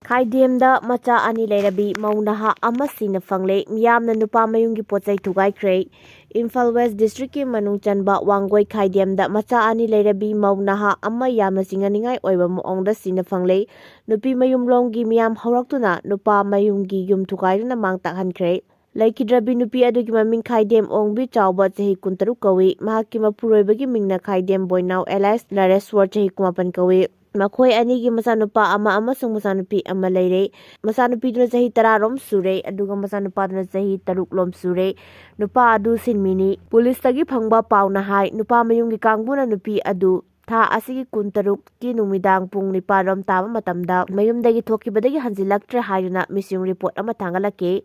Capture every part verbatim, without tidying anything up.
ꯈꯥꯏꯗꯦꯝꯗ ꯃꯆꯥ ꯑꯅꯤ ꯂꯩꯔꯕꯤ ꯃꯧ ꯅꯍꯥ ꯑꯃ ꯁꯤꯅ ꯐꯪꯂꯦ꯫ ꯃꯤꯌꯥꯝꯅ ꯅꯨꯄꯥ ꯃꯌꯨꯝꯒꯤ ꯄꯣꯠ ꯆꯩ ꯊꯨꯒꯥꯏꯈ꯭ꯔꯦ꯫ ꯏꯝꯐꯥꯜ ꯋꯦꯁ ꯗꯤꯁꯇ꯭ꯔꯤꯛꯀꯤ ꯃꯅꯨꯡ ꯆꯟꯕ ꯋꯥꯡꯒꯣꯏ ꯈꯥꯏꯗꯦꯝꯗ ꯃꯆꯥ ꯑꯅꯤ ꯂꯩꯔꯕꯤ ꯃꯧ ꯅꯍꯥ ꯑꯃ ꯌꯥꯝꯅ ꯆꯤꯡꯅꯅꯤꯡꯉꯥꯏ ꯑꯣꯏꯕ ꯃꯑꯣꯡꯗ ꯁꯤꯅ ꯐꯪꯂꯦ꯫ ꯅꯨꯄꯤ ꯃꯌꯨꯝꯂꯣꯝꯒꯤ ꯃꯤꯌꯥꯝ ꯍꯧꯔꯛꯇꯨꯅ ꯅꯨꯄꯥ ꯃꯌꯨꯝꯒꯤ ꯌꯨꯝ ꯊꯨꯒꯥꯏꯗꯨꯅ ꯃꯥꯡ ꯇꯥꯛꯍꯟꯈ꯭ꯔꯦ꯫ ꯂꯩꯈꯤꯗ꯭ꯔꯕꯤ ꯅꯨꯄꯤ ꯑꯗꯨꯒꯤ ꯃꯃꯤꯡ ꯈꯥꯏꯗꯦꯝ ꯑꯣꯡꯕꯤ ꯆꯥꯎꯕ, ꯆꯍꯤ ꯀꯨꯟꯇꯔꯨꯛ ꯀꯧꯏ꯫ ꯃꯍꯥꯛꯀꯤ ꯃꯄꯨꯔꯣꯏꯕꯒꯤ ꯃꯤꯡꯅ ꯈꯥꯏꯗꯦꯝ ꯕꯣꯏꯅꯥꯎ alias ꯅꯔꯦꯁ꯭ꯋꯔ, ꯆꯍꯤ ꯀꯨꯟꯃꯥꯄꯟ ꯀꯧꯏ꯫ ꯃꯈꯣꯏ ꯑꯅꯤꯒꯤ ꯃꯆꯥꯅꯨꯄꯥ ꯑꯃ ꯑꯃꯁꯨꯡ ꯃꯆꯥꯅꯨꯄꯤ ꯑꯃ ꯂꯩꯔꯦ꯫ ꯃꯆꯥꯅꯨꯄꯤꯗꯨꯅ ꯆꯍꯤ ꯇꯔꯥꯔꯣꯝ ꯁꯨꯔꯦ, ꯑꯗꯨꯒ ꯃꯆꯥꯅꯨꯄꯥꯗꯨꯅ ꯆꯍꯤ ꯇꯔꯨꯛꯂꯣꯝ ꯁꯨꯔꯦ꯫ ꯅꯨꯄꯥ ꯑꯗꯨ ꯁꯤꯟꯃꯤꯅꯤ꯫ ꯄꯨꯂꯤꯁꯇꯒꯤ ꯐꯪꯕ ꯄꯥꯎꯅ ꯍꯥꯏ, ꯅꯨꯄꯥ ꯃꯌꯨꯝꯒꯤ ꯀꯥꯡꯕꯨꯅ ꯅꯨꯄꯤ ꯑꯗꯨ ꯊꯥ ꯑꯁꯤꯒꯤ ꯀꯨꯟꯇꯔꯨꯛꯀꯤ ꯅꯨꯃꯤꯗꯥꯡ ꯄꯨꯡ ꯅꯤꯄꯥꯟꯔꯣꯝ ꯇꯥꯕ ꯃꯇꯝꯗ ꯃꯌꯨꯝꯗꯒꯤ ꯊꯣꯛꯈꯤꯕꯗꯒꯤ ꯍꯟꯖꯤꯜꯂꯛꯇ꯭ꯔꯦ ꯍꯥꯏꯗꯨꯅ missing report ꯑꯃ ꯊꯥꯡꯒꯠꯂꯛꯈꯤ꯫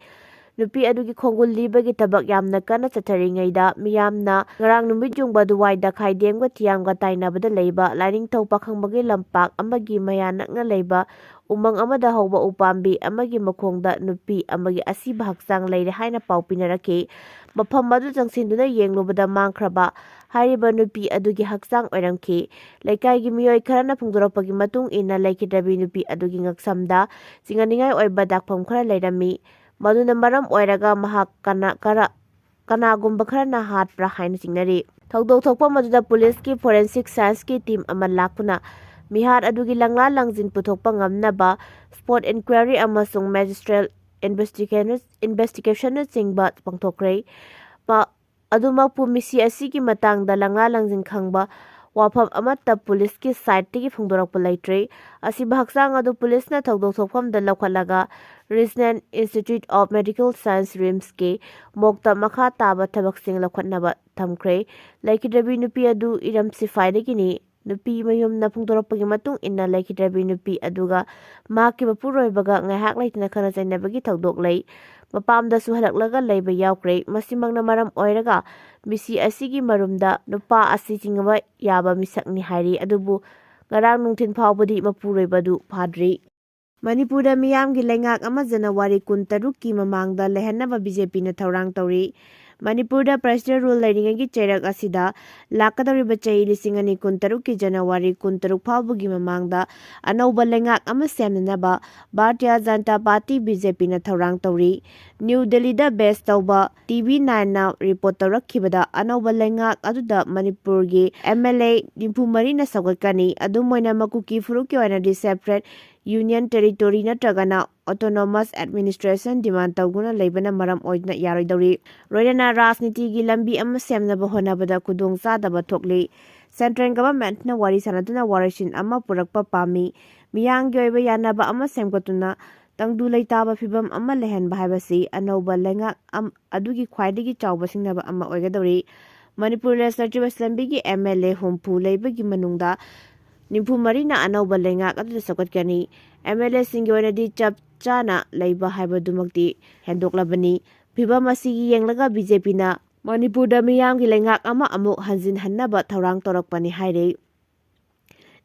ꯅꯨꯄꯤ ꯑꯗꯨꯒꯤ ꯈꯣꯡꯒꯨꯜ ꯂꯤꯕꯒꯤ ꯊꯕꯛ ꯌꯥꯝꯅ ꯀꯟꯅ ꯆꯠꯊꯔꯤꯉꯩꯗ, ꯃꯤꯌꯥꯝꯅ ꯉꯔꯥꯡ ꯅꯨꯃꯤꯠ ꯌꯨꯡꯕ ꯑꯗꯨꯋꯥꯏꯗ ꯈꯥꯏꯗꯦꯝꯒ ꯊꯤꯌꯥꯝꯒ ꯇꯥꯏꯅꯕꯗ ꯂꯩꯕ ꯂꯥꯏꯅꯤꯡꯊꯧ ꯄꯥꯈꯪꯕꯒꯤ ꯂꯝꯄꯥꯛ ꯑꯃꯒꯤ ꯃꯌꯥ ꯅꯛꯅ ꯂꯩꯕ ꯎꯃꯪ ꯑꯃꯗ ꯍꯧꯕ ꯎꯄꯥꯝꯕꯤ ꯑꯃꯒꯤ ꯃꯈꯣꯡꯗ ꯅꯨꯄꯤ ꯑꯃꯒꯤ ꯑꯁꯤꯕ ꯍꯛꯆꯥꯡ ꯂꯩꯔꯦ ꯍꯥꯏꯅ ꯄꯥꯎ ꯄꯤꯅꯔꯛꯈꯤ꯫ ꯃꯐꯝ ꯑꯗꯨ ꯆꯪꯁꯤꯟꯗꯨꯅ ꯌꯦꯡꯂꯨꯕꯗ ꯃꯥꯡꯈ꯭ꯔꯕ ꯍꯥꯏꯔꯤꯕ ꯅꯨꯄꯤ ꯑꯗꯨꯒꯤ ꯍꯛꯆꯥꯡ ꯑꯣꯏꯔꯝꯈꯤ꯫ ꯂꯩꯀꯥꯏꯒꯤ ꯃꯤꯑꯣꯏ ꯈꯔꯅ ꯐꯣꯡꯗꯣꯔꯛꯄꯒꯤ ꯃꯇꯨꯡ ꯏꯟꯅ, ꯂꯩꯈꯤꯗ꯭ꯔꯕꯤ ꯅꯨꯄꯤ ꯑꯗꯨꯒꯤ ꯉꯛꯁꯝꯗ ꯆꯤꯡꯅꯅꯤꯡꯉꯥꯏ ꯑꯣꯏꯕ ꯗꯥꯛꯐꯝ ꯈꯔ ꯂꯩꯔꯝꯃꯤ꯫ ꯃꯗꯨꯅ ꯃꯔꯝ ꯑꯣꯏꯔꯒ ꯃꯍꯥꯛ ꯀꯅꯥ-, ꯀꯔ-, ꯀꯅꯥꯒꯨꯝꯕ ꯈꯔꯅ ꯍꯥꯠꯄ꯭ꯔꯥ ꯍꯥꯏꯅ ꯆꯤꯡꯅꯔꯤ꯫ ꯊꯧꯗꯣꯛ ꯊꯣꯛꯄ ꯃꯗꯨꯗ ꯄꯨꯂꯤꯁꯀꯤ forensic scienceꯀꯤ team ꯑꯃ ꯂꯥꯛꯇꯨꯅ ꯃꯤꯍꯥꯠ ꯑꯗꯨꯒꯤ ꯂꯪꯂꯥ ꯂꯪꯖꯤꯟ ꯄꯨꯊꯣꯛꯄ ꯉꯝꯅꯕ spot inquiry ꯑꯃꯁꯨꯡ magistrate investigation-, investigationꯅꯆꯤꯡꯕ ꯄꯥꯡꯊꯣꯛꯈ꯭ꯔꯦ꯫ ꯃ-, ꯑꯗꯨꯃꯛꯄꯨ, ꯃꯤꯁꯤ ꯑꯁꯤꯒꯤ ꯃꯇꯥꯡꯗ ꯂꯪꯂꯥ ꯂꯪꯖꯤꯟ ꯈꯪꯕ ꯋꯥꯐꯝ ꯑꯃꯠꯇ ꯄꯨꯂꯤꯁꯀꯤ sideꯇꯒꯤ ꯐꯣꯡꯗꯣꯔꯛꯄ ꯂꯩꯇ꯭ꯔꯤ꯫ ꯑꯁꯤꯕ ꯍꯛꯆꯥꯡ ꯑꯗꯨ ꯄꯨꯂꯤꯁꯅ ꯊꯧꯗꯣꯛ ꯊꯣꯛꯐꯝꯗ ꯂꯧꯈꯠꯂꯒ Regional Institute of Medical Science, RIMSꯀꯤ morgueꯇ ꯃꯈꯥ ꯇꯥꯕ ꯊꯕꯛꯁꯤꯡ ꯂꯧꯈꯠꯅꯕ ꯊꯝꯈ꯭ꯔꯦ꯫ ꯂꯩꯈꯤꯗ꯭ꯔꯕꯤ ꯅꯨꯄꯤ ꯑꯗꯨ ꯏꯔꯝ ꯁꯤꯐꯥꯏꯗꯒꯤꯅꯤ꯫ ꯅꯨꯄꯤ ꯃꯌꯨꯝꯅ ꯐꯣꯡꯗꯣꯔꯛꯄꯒꯤ ꯃꯇꯨꯡ ꯏꯟꯅ, ꯂꯩꯈꯤꯗ꯭ꯔꯕꯤ ꯅꯨꯄꯤ ꯑꯗꯨꯒ ꯃꯍꯥꯛꯀꯤ ꯃꯄꯨꯔꯣꯏꯕꯒ ꯉꯥꯏꯍꯥꯛ ꯂꯩꯇꯅ ꯈꯠꯅ ꯆꯩꯅꯕꯒꯤ ꯊꯧꯗꯣꯛ ꯂꯩ꯫ ꯃꯄꯥꯝꯗꯁꯨ ꯍꯜꯂꯛꯂꯒ ꯂꯩꯕ ꯌꯥꯎꯈ꯭ꯔꯦ꯫ ꯃꯁꯤꯃꯛꯅ ꯃꯔꯝ ꯑꯣꯏꯔꯒ ꯃꯤꯁꯤ ꯑꯁꯤꯒꯤ ꯃꯔꯨꯝꯗ ꯅꯨꯄꯥ ꯑꯁꯤ ꯆꯤꯡꯅꯕ ꯌꯥꯕ ꯃꯤꯁꯛꯅꯤ ꯍꯥꯏꯔꯤ꯫ ꯑꯗꯨꯕꯨ ꯉꯔꯥꯡ ꯅꯨꯡꯊꯤꯜ ꯐꯥꯎꯕꯗꯤ ꯃꯄꯨꯔꯣꯏꯕꯗꯨ ꯐꯥꯗ꯭ꯔꯤ꯫ ꯃꯅꯤꯄꯨꯔꯗ ꯃꯤꯌꯥꯝꯒꯤ ꯂꯩꯉꯥꯛ ꯑꯃ ꯖꯅꯋꯥꯔꯤ ꯀꯨꯟꯇꯔꯨꯛꯀꯤ ꯃꯃꯥꯡꯗ ꯂꯩꯍꯟꯅꯕ BJPꯅ ꯊꯧꯔꯥꯡ ꯇꯧꯔꯤ꯫ ꯃꯅꯤꯄꯨꯔꯗ Presidential Rule ꯂꯩꯔꯤꯉꯩꯒꯤ ꯆꯩꯔꯛ ꯑꯁꯤꯗ ꯂꯥꯛꯀꯗꯧꯔꯤꯕ ꯆꯍꯤ ꯂꯤꯁꯤꯡ ꯑꯅꯤ ꯀꯨꯟꯇꯔꯨꯛꯀꯤ January ꯀꯨꯟꯇꯔꯨꯛ ꯐꯥꯎꯕꯒꯤ ꯃꯃꯥꯡꯗ ꯑꯅꯧꯕ ꯂꯩꯉꯥꯛ ꯑꯃ ꯁꯦꯝꯅꯅꯕ Bharatiya Janata Party, BJPꯅ ꯊꯧꯔꯥꯡ ꯇꯧꯔꯤ꯫ ꯅ꯭ꯌꯨ ꯗꯦꯜꯂꯤꯗ base ꯇꯧꯕ TV Nineꯅ report ꯇꯧꯔꯛꯈꯤꯕꯗ, ꯑꯅꯧꯕ ꯂꯩꯉꯥꯛ ꯑꯗꯨꯗ ꯃꯅꯤꯄꯨꯔꯒꯤ MLA ꯅꯤꯐꯨ ꯃꯔꯤꯅ ꯁꯧꯒꯠꯀꯅꯤ꯫ ꯑꯗꯨꯝ ꯑꯣꯏꯅꯃꯛ, ꯀꯨꯀꯤ ꯐꯨꯔꯨꯞꯀꯤ ꯑꯣꯏꯅꯗꯤ separate Union Territory ꯅꯠꯇ꯭ꯔꯒꯅ Autonomous Administration demand ꯇꯧꯗꯨꯅ ꯂꯩꯕꯅ ꯃꯔꯝ ꯑꯣꯏꯗꯨꯅ ꯌꯥꯔꯣꯏꯗꯧꯔꯤ꯫ ꯂꯣꯏꯅꯅ ꯔꯥꯖꯅꯤꯇꯤꯒꯤ ꯂꯝꯕꯤ ꯑꯃ ꯁꯦꯝꯅꯕ ꯍꯣꯠꯅꯕꯗ ꯈꯨꯗꯣꯡ ꯆꯥꯗꯕ ꯊꯣꯛꯂꯤ꯫ Central Governmentꯅ ꯋꯥꯔꯤ ꯁꯥꯟꯅꯗꯨꯅ ꯋꯥꯔꯣꯏꯁꯤꯟ ꯑꯃ ꯄꯨꯔꯛꯄ ꯄꯥꯝꯃꯤ꯫ ꯃꯤꯌꯥꯝꯒꯤ ꯑꯣꯏꯕ ꯌꯥꯅꯕ ꯑꯃ ꯁꯦꯝꯒꯠꯇꯨꯅ ꯇꯪꯗꯨ ꯂꯩꯇꯥꯕ ꯐꯤꯚꯝ ꯑꯃ ꯂꯩꯍꯟꯕ ꯍꯥꯏꯕꯁꯤ ꯑꯅꯧꯕ ꯂꯩꯉꯥꯛ ꯑꯝ-, ꯑꯗꯨꯒꯤ ꯈ꯭ꯋꯥꯏꯗꯒꯤ ꯆꯥꯎꯕ ꯁꯤꯡꯅꯕ ꯑꯃ ꯑꯣꯏꯒꯗꯧꯔꯤ꯫ ꯃꯅꯤꯄꯨꯔ Legislative Assemblyꯒꯤ MLA ꯍꯨꯝꯐꯨ ꯂꯩꯕꯒꯤ ꯃꯅꯨꯡꯗ ꯅꯤꯐꯨ ꯃꯔꯤꯅ ꯑꯅꯧꯕ ꯂꯩꯉꯥꯛ ꯑꯗꯨꯗ ꯁꯧꯒꯠꯀꯅꯤ꯫ MLAꯁꯤꯡꯒꯤ ꯑꯣꯏꯅꯗꯤ ꯆꯞ ꯆꯥꯅ ꯂꯩꯕ ꯍꯥꯏꯕꯗꯨꯃꯛꯇꯤ ꯍꯦꯟꯗꯣꯛꯂꯕꯅꯤ꯫ ꯐꯤꯚꯝ ꯑꯁꯤꯒꯤ ꯌꯦꯡꯂꯒ BJPꯅ ꯃꯅꯤꯄꯨꯔꯗ ꯃꯤꯌꯥꯝꯒꯤ ꯂꯩꯉꯥꯛ ꯑꯃ ꯑꯃꯨꯛ ꯍꯟꯖꯤꯟꯍꯟꯅꯕ ꯊꯧꯔꯥꯡ ꯇꯧꯔꯛꯄꯅꯤ ꯍꯥꯏꯔꯤ꯫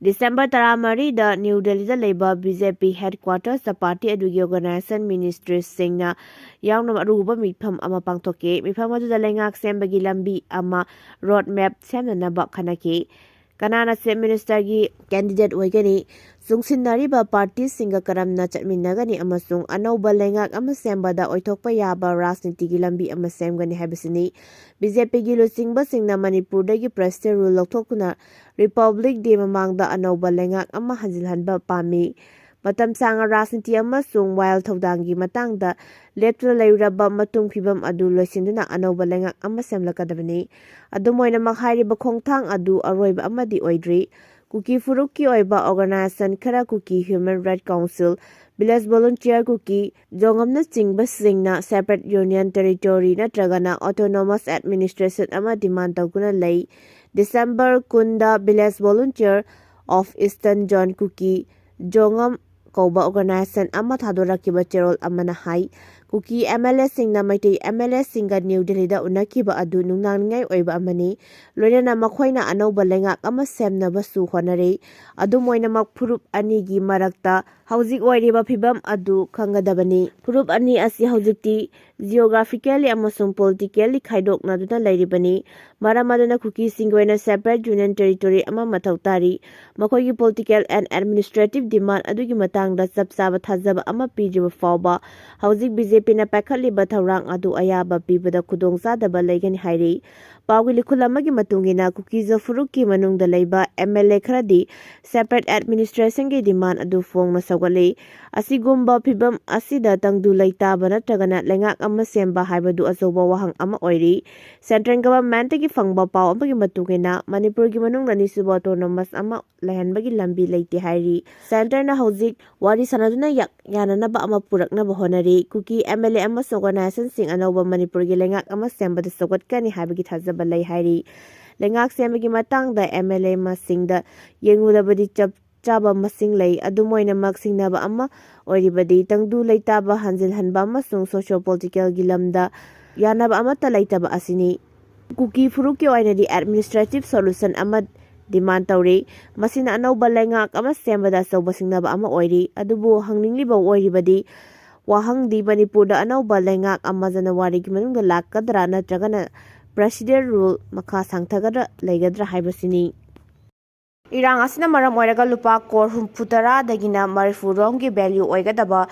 December ꯇꯔꯥꯃꯔꯤꯗ ꯅ꯭ꯌꯨ ꯗꯦꯜꯂꯤꯗ ꯂꯩꯕ BJP headquartersꯇ party ꯑꯗꯨꯒꯤ organization ministryꯁꯤꯡꯅ ꯌꯥꯎꯅ ꯑꯔꯨꯕ ꯃꯤꯐꯝ ꯑꯃ ꯄꯥꯡꯊꯣꯛꯈꯤ꯫ ꯃꯤꯐꯝ ꯑꯗꯨꯗ ꯂꯩꯉꯥꯛ ꯁꯦꯝꯕꯒꯤ ꯂꯝꯕꯤ ꯑꯃ, road map ꯁꯦꯝꯅꯅꯕ ꯈꯟꯅꯈꯤ꯫ ꯀꯅꯥꯅ Chief Ministerꯒꯤ candidate ꯑꯣꯏꯒꯅꯤ? ꯆꯨꯡꯁꯤꯟꯅꯔꯤꯕ partyꯁꯤꯡꯒ ꯀꯔꯝꯅ ꯆꯠꯃꯤꯟꯅꯒꯅꯤ ꯑꯃꯁꯨꯡ ꯑꯅꯧꯕ ꯂꯩꯉꯥꯛ ꯑꯃ ꯁꯦꯝꯕꯗ ꯑꯣꯏꯊꯣꯛꯄ ꯌꯥꯕ ꯔꯥꯖꯅꯤꯇꯤꯒꯤ ꯂꯝꯕꯤ ꯑꯃ ꯁꯦꯝꯒꯅꯤ ꯍꯥꯏꯕꯁꯤꯅꯤ꯫ BJPꯒꯤ ꯂꯨꯆꯤꯡꯕꯁꯤꯡꯅ ꯃꯅꯤꯄꯨꯔꯗꯒꯤ Presidential Rule ꯂꯧꯊꯣꯛꯇꯨꯅ Republic Day ꯃꯃꯥꯡꯗ ꯑꯅꯧꯕ ꯂꯩꯉꯥꯛ ꯑꯃ ꯍꯟꯖꯤꯜꯍꯟꯕ ꯄꯥꯝꯃꯤ꯫ ꯃꯇꯝ ꯁꯥꯡꯅ ꯔꯥꯖꯅꯤꯇꯤ ꯑꯃꯁꯨꯡ ꯋꯥꯌꯦꯜ ꯊꯧꯗꯥꯡꯒꯤ ꯃꯇꯥꯡꯗ ꯂꯦꯞꯇꯨꯅ ꯂꯩꯔꯨꯔꯕ ꯃꯇꯨꯡ, ꯐꯤꯚꯝ ꯑꯗꯨ ꯂꯣꯏꯁꯤꯟꯗꯨꯅ ꯑꯅꯧꯕ ꯂꯩꯉꯥꯛ ꯑꯃ ꯁꯦꯝꯂꯛꯀꯗꯕꯅꯤ꯫ ꯑꯗꯨꯝ ꯑꯣꯏꯅꯃꯛ, ꯍꯥꯏꯔꯤꯕ ꯈꯣꯡꯊꯥꯡ ꯑꯗꯨ ꯑꯔꯣꯏꯕ ꯑꯃꯗꯤ ꯑꯣꯏꯗ꯭ꯔꯤ꯫ ꯀꯨꯀꯤ ꯐꯨꯔꯨꯞꯀꯤ ꯑꯣꯏꯕ organization ꯈꯔ, Kuki Human Rights Council, Village Volunteer Kuki, ꯖꯣꯉꯝꯅꯆꯤꯡꯕꯁꯤꯡꯅ separate Union Territory ꯅꯠꯇ꯭ꯔꯒꯅ Autonomous Administration ꯑꯃ demand ꯇꯧꯗꯨꯅ ꯂꯩ꯫ December ꯀꯨꯟꯗ Village Volunteer of Eastern Zone Kuki, ꯖꯣꯉꯝ ꯀꯧꯕ organization ꯑꯃ ꯊꯥꯗꯣꯔꯛꯈꯤꯕ ꯆꯦꯔꯣꯜ ꯑꯃꯅ ꯍꯥꯏ, ꯀꯨꯀꯤ ꯑꯦꯝ ꯑꯦꯜ ꯑꯦꯁꯤꯡꯅ ꯃꯩꯇꯩ ꯑꯦꯝ ꯑꯦꯜ ꯑꯦꯁꯤꯡꯒ ꯅ꯭ꯌꯨ ꯗꯦꯜꯂꯤꯗ ꯎꯅꯈꯤꯕ ꯑꯗꯨ ꯅꯨꯡꯅꯥꯡꯅꯤꯡꯉꯥꯏ ꯑꯣꯏꯕ ꯑꯃꯅꯤ꯫ ꯂꯣꯏꯅꯅ ꯃꯈꯣꯏꯅ ꯑꯅꯧꯕ ꯂꯩꯉꯥꯛ ꯑꯃ ꯁꯦꯝꯅꯕꯁꯨ ꯍꯣꯠꯅꯔꯤ꯫ ꯑꯗꯨꯝ ꯑꯣꯏꯅꯃꯛ, ꯐꯨꯔꯨꯞ ꯑꯅꯤꯒꯤ ꯃꯔꯛꯇ ꯍꯧꯖꯤꯛ ꯑꯣꯏꯔꯤꯕ ꯐꯤꯕꯝ ꯑꯗꯨ ꯈꯪꯒꯗꯕꯅꯤ꯫ ꯐꯨꯔꯨꯞ ꯑꯅꯤ ꯑꯁꯤ ꯍꯧꯖꯤꯛꯇꯤ geographically ꯑꯃꯁꯨꯡ politically ꯈꯥꯏꯗꯣꯛꯅꯗꯨꯅ ꯂꯩꯔꯤꯕꯅꯤ꯫ ꯃꯔꯝ ꯑꯗꯨꯅ ꯀꯨꯀꯤꯁꯤꯡꯒꯤ ꯑꯣꯏꯅ separate union territory ꯑꯃ ꯃꯊꯧ ꯇꯥꯔꯤ꯫ ꯃꯈꯣꯏꯒꯤ political and administrative demand ꯑꯗꯨꯒꯤ ꯃꯇꯥꯡꯗ ꯆꯞ ꯆꯥꯕ ꯊꯥꯖꯕ ꯑꯃ ꯄꯤꯗ꯭ꯔꯤꯕ ꯐꯥꯎꯕ ꯍꯧꯖꯤꯛ ꯕꯤ ꯖꯦ ꯄꯤꯅ ꯄꯥꯏꯈꯠꯂꯤꯕ ꯊꯧꯔꯥꯡ ꯑꯗꯨ ꯑꯌꯥꯕ ꯄꯤꯕꯗ ꯈꯨꯗꯣꯡꯆꯥꯗꯕ ꯂꯩꯒꯅꯤ ꯍꯥꯏꯔꯤ꯫ ꯄꯥꯎꯒꯤ ꯂꯤꯈꯨꯜ ꯑꯃꯒꯤ ꯃꯇꯨꯡ ꯏꯟꯅ, ꯀꯨꯀꯤꯖ ꯐꯨꯔꯨꯞꯀꯤ ꯃꯅꯨꯡꯗ ꯂꯩꯕ ꯑꯦꯝ ꯑꯦꯜ ꯑꯦ ꯈꯔꯗꯤ separate administrationꯒꯤ demand ꯑꯗꯨ ꯐꯣꯡꯅ ꯁꯧꯒꯠꯂꯤ꯫ ꯑꯁꯤꯒꯨꯝꯕ ꯐꯤꯚꯝ ꯑꯁꯤꯗ ꯇꯪꯗꯨ ꯂꯩꯇꯥꯕ ꯅꯠꯇ꯭ꯔꯒꯅ ꯂꯩꯉꯥꯛ ꯑꯃ ꯁꯦꯝꯕ ꯍꯥꯏꯕꯗꯨ ꯑꯆꯧꯕ ꯋꯥꯍꯪ ꯑꯃ ꯑꯣꯏꯔꯤ꯫ Central governmentꯇꯒꯤ ꯐꯪꯕ ꯄꯥꯎ ꯑꯃꯒꯤ ꯃꯇꯨꯡ ꯏꯟꯅ, ꯃꯅꯤꯄꯨꯔꯒꯤ ꯃꯅꯨꯡꯗ ꯑꯅꯤꯁꯨꯕ autonomous ꯑꯃ ꯂꯩꯍꯟꯕꯒꯤ ꯂꯝꯕꯤ ꯂꯩꯇꯦ ꯍꯥꯏꯔꯤ꯫ Centreꯅ ꯍꯧꯖꯤꯛ ꯋꯥꯔꯤ ꯁꯥꯟꯅꯗꯨꯅ ꯌꯥꯛ-, ꯌꯥꯅꯅꯕ ꯑꯃ ꯄꯨꯔꯛꯅꯕ ꯍꯣꯠꯅꯔꯤ꯫ ꯀꯨꯀꯤ ꯑꯦꯝ ꯑꯦꯜ ꯑꯦ ꯑꯃꯁꯨꯡ organizationꯁꯤꯡ ꯑꯅꯧꯕ ꯃꯅꯤꯄꯨꯔꯒꯤ ꯂꯩꯉꯥꯛ ꯑꯃ ꯁꯦꯝꯕꯗ ꯁꯧꯒꯠꯀꯅꯤ ꯍꯥꯏꯕꯒꯤ ꯊꯥꯖꯕ ꯂꯩ ꯍꯥꯏꯔꯤ꯫ ꯂꯩꯉꯥꯛ ꯁꯦꯝꯕꯒꯤ ꯃꯇꯥꯡꯗ ꯑꯦꯝ ꯑꯦꯜ ꯑꯦ ꯃꯁꯤꯡꯗ ꯌꯦꯡꯂꯨꯔꯕꯗꯤ ꯆꯞ ꯆꯥꯕ ꯃꯁꯤꯡ ꯂꯩ꯫ ꯑꯗꯨꯝ ꯑꯣꯏꯅꯃꯛ, ꯁꯤꯡꯅꯕ ꯑꯃ ꯑꯣꯏꯔꯤꯕꯗꯤ ꯇꯪꯗꯨ ꯂꯩꯇꯥꯕ ꯍꯟꯖꯤꯜꯍꯟꯕ ꯑꯃꯁꯨꯡ socio-politicalꯒꯤ ꯂꯝꯗ ꯌꯥꯅꯕ ꯑꯃꯠꯇ ꯂꯩꯇꯕ ꯑꯁꯤꯅꯤ꯫ ꯀꯨꯀꯤ ꯐꯨꯔꯨꯞꯀꯤ ꯑꯣꯏꯅꯗꯤ administrative solution ꯑꯃ demand ꯇꯧꯔꯤ꯫ ꯃꯁꯤꯅ ꯑꯅꯧꯕ ꯂꯩꯉꯥꯛ ꯑꯃ ꯁꯦꯝꯕꯗ ꯑꯆꯧꯕ ꯁꯤꯡꯅꯕ ꯑꯃ ꯑꯣꯏꯔꯤ꯫ ꯑꯗꯨꯕꯨ ꯍꯪꯅꯤꯡꯂꯤꯕ ꯑꯣꯏꯔꯤꯕꯗꯤ, ꯋꯥꯍꯪꯗꯤ ꯃꯅꯤꯄꯨꯔꯗ ꯑꯅꯧꯕ ꯂꯩꯉꯥꯛ ꯑꯃ ꯖꯅꯋꯥꯔꯤꯒꯤ ꯃꯅꯨꯡꯗ ꯂꯥꯛꯀꯗ꯭ꯔꯥ ꯅꯠꯇ꯭ꯔꯒꯅ President rule ꯃꯈꯥ ꯁꯥꯡꯊꯒꯗ꯭ꯔꯥ ꯂꯩꯒꯗ꯭ꯔꯥ ꯍꯥꯏꯕꯁꯤꯅꯤ꯫ ꯏꯔꯥꯡ ꯑꯁꯤꯅ ꯃꯔꯝ ꯑꯣꯏꯔꯒ ꯂꯨꯄꯥ ꯀ꯭ꯔꯣꯔ ꯍꯨꯝꯐꯨ ꯇꯔꯥꯗꯒꯤꯅ ꯃꯔꯤꯐꯨ ꯔꯣꯝꯒꯤ value ꯑꯣꯏꯒꯗꯕ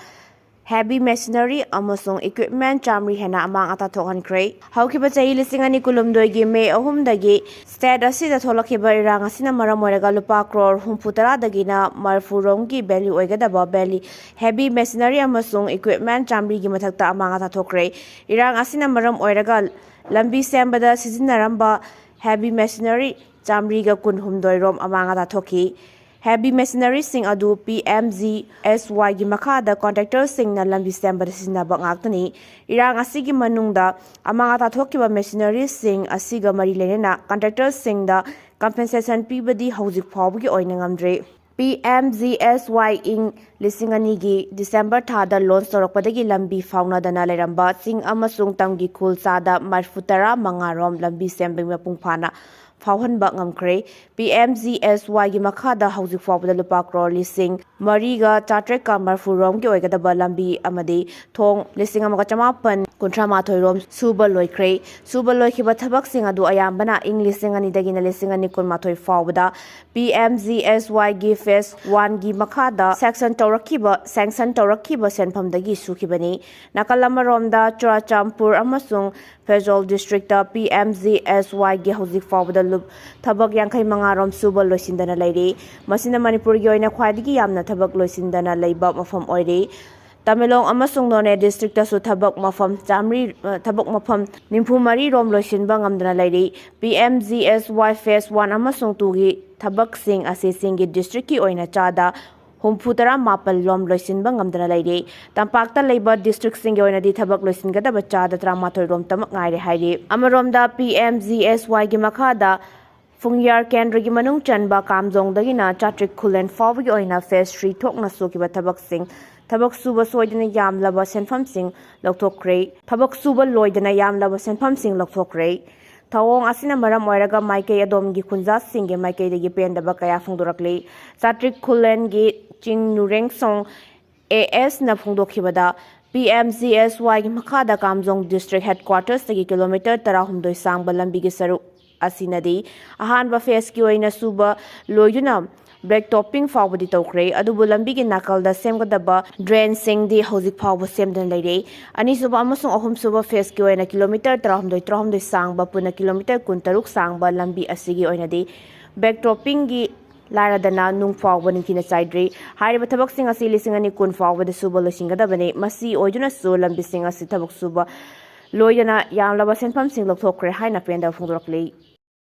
heavy machinery ꯑꯃꯁꯨꯡ equipment ꯆꯥꯃꯔꯤ ꯍꯦꯟꯅ ꯑꯃꯥꯡ ꯑꯇꯥ ꯊꯣꯛꯍꯟꯈ꯭ꯔꯦ꯫ ꯍꯧꯈꯤꯕ ꯆꯍꯤ ꯂꯤꯁꯤꯡ ꯑꯅꯤ ꯀꯨꯟꯍꯨꯝꯗꯣꯏꯒꯤ ꯃꯦ ꯑꯍꯨꯝꯗꯒꯤ state ꯑꯁꯤꯗ ꯊꯣꯛꯂꯛꯈꯤꯕ ꯏꯔꯥꯡ ꯑꯁꯤꯅ ꯃꯔꯝ ꯑꯣꯏꯔꯒ ꯂꯨꯄꯥ ꯀ꯭ꯔꯣꯔ ꯍꯨꯝꯐꯨ ꯇꯔꯥꯗꯒꯤꯅ ꯃꯔꯤꯐꯨ ꯔꯣꯝꯒꯤ value ꯑꯣꯏꯒꯗꯕ ꯕꯦꯂꯤ heavy machinery ꯑꯃꯁꯨꯡ equipment ꯆꯥꯃꯔꯤꯒꯤ ꯃꯊꯛꯇ ꯑꯃꯥꯡ ꯑꯇꯥ ꯊꯣꯛꯈ꯭ꯔꯦ꯫ ꯏꯔꯥꯡ ꯑꯁꯤꯅ ꯃꯔꯝ ꯑꯣꯏꯔꯒ ꯂꯝꯕꯤ ꯁꯦꯝꯕꯗ ꯁꯤꯖꯤꯟꯅꯔꯝꯕ heavy machinery ꯆꯥꯃꯔꯤꯒ ꯀꯨꯟꯍꯨꯝꯗꯣꯏ ꯔꯣꯝ ꯑꯃꯥꯡ ꯑꯇꯥ ꯊꯣꯛꯈꯤ꯫ Heavy machineryꯁꯤꯡ ꯑꯗꯨ ꯄꯤ ꯑꯦꯝ ꯖꯤ ꯑꯦꯁ ꯋꯥꯏꯒꯤ ꯃꯈꯥꯗ contractorꯁꯤꯡꯅ ꯂꯝꯕꯤ ꯁꯦꯝꯕꯗ ꯁꯤꯖꯤꯟꯅꯕ ꯉꯥꯛꯇꯅꯤ꯫ ꯏꯔꯥꯡ ꯑꯁꯤꯒꯤ ꯃꯅꯨꯡꯗ ꯑꯃꯥꯡ ꯑꯇꯥ ꯊꯣꯛꯈꯤꯕ machineryꯁꯤꯡ ꯑꯁꯤꯒ ꯃꯔꯤ ꯂꯩꯅꯅ contractorꯁꯤꯡꯗ compensation ꯄꯤꯕꯗꯤ ꯍꯧꯖꯤꯛ ꯐꯥꯎꯕꯒꯤ ꯑꯣꯏꯅ ꯉꯝꯗ꯭ꯔꯤ꯫ ꯄꯤ ꯑꯦꯝ ꯖꯤ ꯑꯦꯁ ꯋꯥꯏ ꯏꯪ ꯂꯤꯁꯤꯡ ꯑꯅꯤꯒꯤ ꯗꯤꯁꯦꯝꯕꯔ ꯊꯥꯗ ꯂꯣꯟꯆ ꯇꯧꯔꯛꯄꯗꯒꯤ ꯂꯝꯕꯤ ꯐꯥꯎꯅꯗꯅ ꯂꯩꯔꯝꯕ ꯆꯤꯡ ꯑꯃꯁꯨꯡ ꯇꯝꯒꯤ ꯈꯨꯜ ꯆꯥꯗ ꯃꯔꯤꯐꯨ ꯇꯔꯥ ꯃꯉꯥꯔꯣꯝ ꯂꯝꯕꯤ ꯁꯦꯝꯕꯒꯤ ꯃꯄꯨꯡ ꯐꯥꯅ ꯐꯥꯎꯍꯟꯕ ꯉꯝꯈ꯭ꯔꯦ꯫ ꯄꯤ ꯑꯦꯝ ꯖꯤ ꯑꯦꯁ ꯋꯥꯏꯒꯤ ꯃꯈꯥꯗ ꯍꯧꯖꯤꯛ ꯐꯥꯎꯕꯗ ꯂꯨꯄꯥ ꯀ꯭ꯔꯣꯔ ꯂꯤꯁꯤꯡ ꯃꯔꯤꯒ ꯆꯥꯇ꯭ꯔꯦꯠꯀ ꯃꯔꯤꯐꯨ ꯔꯣꯝꯒꯤ ꯑꯣꯏꯒꯗꯕ ꯂꯝꯕꯤ ꯑꯃꯗꯤ ꯊꯣꯡ ꯂꯤꯁꯤꯡ ꯑꯃꯒ ꯆꯃꯥꯄꯟ ꯀꯨꯟꯊ꯭ꯔꯥ ꯃꯥꯊꯣꯏ ꯔꯣꯝ ꯁꯨꯕ ꯂꯣꯏꯈ꯭ꯔꯦ꯫ ꯁꯨꯕ ꯂꯣꯏꯈꯤꯕ ꯊꯕꯛꯁꯤꯡ ꯑꯗꯨ ꯑꯌꯥꯝꯕꯅ ꯏꯪ ꯂꯤꯁꯤꯡ ꯑꯅꯤꯗꯒꯤꯅ ꯂꯤꯁꯤꯡ ꯑꯅꯤ ꯀꯨꯟꯃꯥꯊꯣꯏ ꯐꯥꯎꯕꯗ ꯄꯤ ꯑꯦꯝ ꯖꯤ ꯑꯦꯁ ꯋꯥꯏꯒꯤ ꯐꯦꯁ ꯋꯥꯟꯒꯤ ꯃꯈꯥꯗ ꯁꯦꯡꯁꯟ ꯇꯧꯔꯛꯈꯤꯕ, ꯁꯦꯡꯁꯟ ꯇꯧꯔꯛꯈꯤꯕ ꯁꯦꯟꯐꯝꯗꯒꯤ ꯁꯨꯈꯤꯕꯅꯤ꯫ ꯅꯥꯀꯜ ꯑꯃꯔꯣꯝꯗ ꯆꯨꯔꯥꯆꯥꯟꯄꯨꯔ ꯑꯃꯁꯨꯡ ꯐꯦꯔꯖꯧꯜ ꯗꯤꯁꯇ꯭ꯔꯤꯛꯇ ꯄꯤ ꯑꯦꯝ ꯖꯤ ꯑꯦꯁ ꯋꯥꯏꯒꯤ ꯍꯧꯖꯤꯛ ꯐꯥꯎꯕꯗ ꯂꯨꯞ-, ꯊꯕꯛ ꯌꯥꯡꯈꯩ ꯃꯉꯥ ꯔꯣꯝ ꯁꯨꯕ ꯂꯣꯏꯁꯤꯟꯗꯅ ꯂꯩꯔꯤ꯫ ꯃꯁꯤꯅ ꯃꯅꯤꯄꯨꯔꯒꯤ ꯑꯣꯏꯅ ꯈ꯭ꯋꯥꯏꯗꯒꯤ ꯌꯥꯝꯅ ꯊꯕꯛ ꯂꯣꯏꯁꯤꯟꯗꯅ ꯂꯩꯕ ꯃꯐꯝ ꯑꯣꯏꯔꯤ꯫ ꯇꯃꯦꯡꯂꯣꯡ ꯑꯃꯁꯨꯡ ꯅꯣꯅꯦ ꯗꯤꯁꯇ꯭ꯔꯤꯛꯇꯁꯨ ꯊꯕꯛ ꯃꯐꯝ ꯆꯥꯃꯔꯤ, ꯑ, ꯊꯕꯛ ꯃꯐꯝ ꯅꯤꯐꯨ ꯃꯔꯤ ꯔꯣꯝ ꯂꯣꯏꯁꯤꯟꯕ ꯉꯝꯗꯅ ꯂꯩꯔꯤ꯫ ꯄꯤ ꯑꯦꯝ ꯖꯤ ꯑꯦꯁ ꯋꯥꯏ ꯐꯦꯁ ꯋꯥꯟ ꯑꯃꯁꯨꯡ ꯇꯨꯒꯤ ꯊꯕꯛꯁꯤꯡ ꯑꯁꯤ ꯆꯤꯡꯒꯤ ꯗꯤꯁꯇ꯭ꯔꯤꯛꯀꯤ ꯑꯣꯏꯅ ꯆꯥꯗ ꯍꯨꯝꯐꯨ ꯇꯔꯥ ꯃꯥꯄꯜ ꯂꯣꯝ ꯂꯣꯏꯁꯤꯟꯕ ꯉꯝꯗꯅ ꯂꯩꯔꯤ꯫ ꯇꯝꯄꯥꯛꯇ ꯂꯩꯕ ꯗꯤꯁꯇ꯭ꯔꯤꯛꯁꯤꯡꯒꯤ ꯑꯣꯏꯅꯗꯤ ꯊꯕꯛ ꯂꯣꯏꯁꯤꯟꯒꯗꯕ ꯆꯥꯗ ꯇꯔꯥꯃꯥꯊꯣꯏ ꯔꯣꯝꯇꯃꯛ ꯉꯥꯏꯔꯦ ꯍꯥꯏꯔꯤ꯫ ꯑꯃꯔꯣꯝꯗ, ꯄꯤ ꯑꯦꯝ ꯖꯤ ꯑꯦꯁ ꯋꯥꯏꯒꯤ ꯃꯈꯥꯗ ꯐꯨꯡꯌꯥꯔ ꯀꯦꯟꯗ꯭ꯔꯒꯤ ꯃꯅꯨꯡ ꯆꯟꯕ ꯀꯥꯝꯖꯣꯡꯗꯒꯤꯅ ꯆꯥꯇ꯭ꯔꯤꯛ ꯈꯨꯂꯦꯟ ꯐꯥꯎꯕꯒꯤ ꯑꯣꯏꯅ ꯐꯦꯁ ꯊ꯭ꯔꯤ ꯊꯣꯛꯅ ꯁꯨꯈꯤꯕ ꯊꯕꯛꯁꯤꯡ, ꯊꯕꯛ ꯁꯨꯕ ꯁꯣꯏꯗꯅ ꯌꯥꯝꯂꯕ ꯁꯦꯟꯐꯝꯁꯤꯡ ꯂꯧꯊꯣꯛꯈ꯭ꯔꯦ꯫ ꯊꯕꯛ ꯁꯨꯕ ꯂꯣꯏꯗꯅ ꯌꯥꯝꯂꯕ ꯁꯦꯟꯐꯝꯁꯤꯡ ꯂꯧꯊꯣꯛꯈ꯭ꯔꯦ꯫ ꯊꯧꯑꯣꯡ ꯑꯁꯤꯅ ꯃꯔꯝ ꯑꯣꯏꯔꯒ ꯃꯥꯏꯀꯩ ꯑꯗꯣꯝꯒꯤ ꯈꯨꯟꯖꯥꯁꯤꯡꯒꯤ ꯃꯥꯏꯀꯩꯗꯒꯤ ꯄꯦꯟꯗꯕ ꯀꯌꯥ ꯐꯣꯡꯗꯣꯔꯛꯂꯤ꯫ ꯆꯥꯇ꯭ꯔꯤꯛ ꯈꯨꯂꯦꯟꯒꯤ ꯆꯤꯡ ꯅꯨꯔꯦꯡꯁꯣꯡ ꯑꯦ ꯑꯦꯁꯅ ꯐꯣꯡꯗꯣꯛꯈꯤꯕꯗ, ꯄꯤ ꯑꯦꯝ ꯖꯤ ꯑꯦꯁ ꯋꯥꯏꯒꯤ ꯃꯈꯥꯗ ꯀꯥꯝꯖꯣꯡ ꯗꯤꯁꯇ꯭ꯔꯤꯛ ꯍꯦꯗꯀ꯭ꯋꯥꯇꯔꯁꯇꯒꯤ ꯀꯤꯂꯣꯃꯤꯇꯔ ꯇꯔꯥꯍꯨꯝꯗꯣꯏ ꯁꯥꯡꯕ ꯂꯝꯕꯤꯒꯤ ꯁꯔꯨꯛ ꯑꯁꯤꯅꯗꯤ ꯑꯍꯥꯟꯕ ꯐꯦꯁꯀꯤ ꯑꯣꯏꯅ ꯁꯨꯕ ꯂꯣꯏꯗꯨꯅ ꯕ꯭ꯂꯦꯛ ꯇꯣꯞꯄꯤꯡ ꯐꯥꯎꯕꯗꯤ ꯇꯧꯈ꯭ꯔꯦ, ꯑꯗꯨꯕꯨ ꯂꯝꯕꯤꯒꯤ ꯅꯥꯀꯜꯗ ꯁꯦꯝꯒꯗꯕ ꯗ꯭ꯔꯦꯟꯁꯤꯡꯗꯤ ꯍꯧꯖꯤꯛ ꯐꯥꯎꯕ ꯁꯦꯝꯗꯨꯅ ꯂꯩꯔꯤ꯫ ꯑꯅꯤꯁꯨꯕ ꯑꯃꯁꯨꯡ ꯑꯍꯨꯝꯁꯨꯕ ꯐꯦꯁꯀꯤ ꯑꯣꯏꯅ ꯀꯤꯂꯣꯃꯤꯇꯔ ꯇꯔꯥꯍꯨꯝꯗꯣꯏ, ꯇꯔꯥꯍꯨꯝꯗꯣꯏ ꯁꯥꯡꯕ, ꯄꯨꯟꯅ ꯀꯤꯂꯣꯃꯤꯇꯔ ꯀꯨꯟꯇꯔꯨꯛ ꯁꯥꯡꯕ ꯂꯝꯕꯤ ꯑꯁꯤꯒꯤ ꯑꯣꯏꯅꯗꯤ ꯕ꯭ꯂꯦꯛ ꯇꯣꯞꯄꯤꯡꯒꯤ ꯂꯥꯏꯔꯗꯅ ꯅꯨꯡ ꯐꯥꯎꯕ ꯅꯤꯡꯊꯤꯅ ꯆꯥꯏꯗ꯭ꯔꯤ꯫ ꯍꯥꯏꯔꯤꯕ ꯊꯕꯛꯁꯤꯡ ꯑꯁꯤ ꯂꯤꯁꯤꯡ ꯑꯅꯤ ꯀꯨꯟ ꯐꯥꯎꯕꯗ ꯁꯨꯕ ꯂꯣꯏꯁꯤꯟꯒꯗꯕꯅꯤ꯫ ꯃꯁꯤ ꯑꯣꯏꯗꯨꯅꯁꯨ ꯂꯝꯕꯤꯁꯤꯡ ꯑꯁꯤ ꯊꯕꯛ ꯁꯨꯕ ꯂꯣꯏꯗꯅ ꯌꯥꯝꯂꯕ ꯁꯦꯟꯐꯝꯁꯤꯡ ꯂꯧꯊꯣꯛꯈ꯭ꯔꯦ ꯍꯥꯏꯅ ꯄꯦꯟꯗꯕ ꯐꯣꯡꯗꯣꯔꯛꯂꯤ꯫